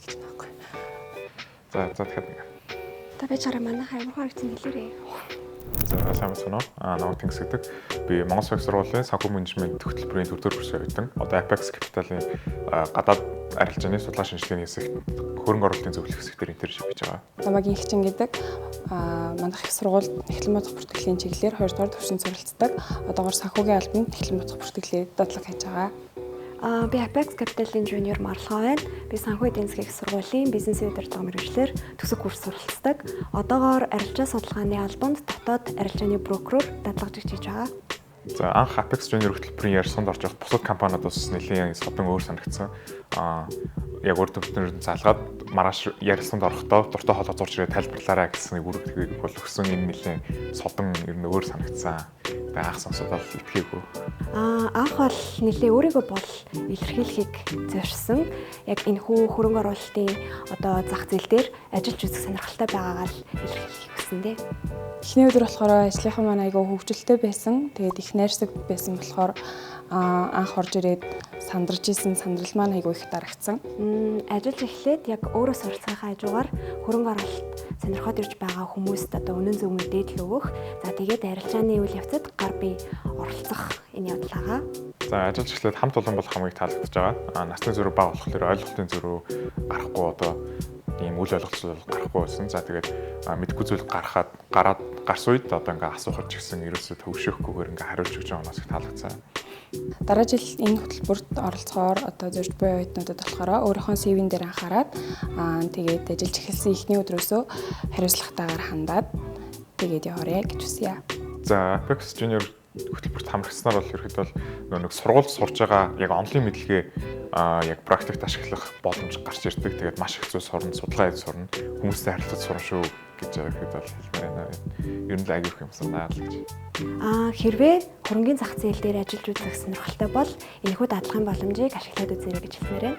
гэж байна байхгүй. За за тэгэхээр нэг. Та байж хараа манайхаа ямар харагдсан хэлээрэй. За сайн байна уу? Намайг Тэнгис гэдэг. Би Монгол Улсын сургуулийн санхүү менежмент хөтөлбөрийн дөрөвдүгээр курсын оюутан. Одоо Apex Capital-ын гадаад арилжааны судалгаа шинжилгээний хэсэгт хөрөнгө оруулалтын зөвлөх хэсэг дээр internship хийж байгаа. Намайг Инхчин гэдэг. Манайх их сургуульд нөхлөн бодох бүртгэлийн чиглэлээр 2 дугаар түвшинд суралцдаг. Одоогор санхүүгийн албанд нөхлөн бодох бүртгэлээр дадлага хийж байгаа. Би Apex Capital-ийн junior Марлгаа байна. Би санхүү эдийн засгийн их сургуулийн бизнесийн удирдлага мэргэжлээр төгсөх курс суралцдаг. Одоогоор арилжаа судалгааны албанд дотоод арилжааны брокероор дадлагжигч хийж байгаа. За анх Apex Junior хөтөлбөрийн ярьсанд орж явах бусад компаниудаас нэлээд содон өөр санагдсан. Яг үр дүнээр нь залгаад маргааш ярилцсанд орохдоо дуртай хоолой зурж ирээ тайлбарлаарай гэсэн үүрэг бол өгсөн, энэ нэлээд содон ер нь өөр санагдсан. Тэгээ анх сонсоод бол итгээгүй. Анх бол нэлээ өөрийгөө бол илэрхийлэхийг зорьсон. Яг энэ хүү хөрөнгө оруулалтын одоо зах зээл дээр ажиллаж үзэх сонирхолтой байгаагаа л илэрхийлэхийг хүссэн дээ. Эхний өдөр болохоор ажлынхан маань айгүй хөвгөлтэй байсан. Тэгээд их найрсаг байсан болохоор анх орж ирээд сандарч исэн сандрал маань айгүй их дарагдсан. Ажиллаж эхлээд яг өөрөө суралцахынхаа хажуугаар хөрөнгө оруулалт сонирхоод ирж байгаа хүмүүст одоо үнэн зөв мэдээлэл өгөх. За тэгээд арилжааны үйл явцад гар бие оролцох энэ явдал байгаа. За ажиллаж эхлээд хамт олон болох хамгийн таалагдж байгаа. Насны зөрүү бага болохоор ойлголтын зөрүү гарахгүй, одоо ийм үл ойлголцол гарахгүй байсан. За тэгээд мэдэхгүй зүйл гарахад гараад гарсан үед одоо ингээ асуухад ч гэсэн ерөөсөө төвшөөхгүйгээр ингээ хариулж өгч байгаа юмас их таалагдсан. Дараа жил энэ хөтөлбөрт оролцохоор одоо зорж буй оюутнуудад болохоор өөрийнхөө CV-н дээр анхаарат, тэгээд ажиллаж эхэлсэн эхний өдрөөсөө хариуцлагатайгаар хандаад тэгээд яваарэ гэж хүсье. За Apex Junior хөтөлбөрт хамрагдсанаар бол ерхэд бол нөгөө нэг сургуульд сурж байгаа яг онлайн мэдлэгээ яг практикт ашиглах боломж гарч ирдэг. Тэгээд маш их зүйл сурна, судалгаа хийж сурна, хүмүүстэй харилцаж сурна шүү гэж ерхэд бол хэлмээр байна. Ер нь л аягүй их юм санаа л гэж. Хэрвээ хөрөнгийн зах зээл дээр ажиллаж үзэх сонирхолтой бол энэхүү дадлагын боломжийг ашиглаад үзээрэй гэж хэлмээр байна.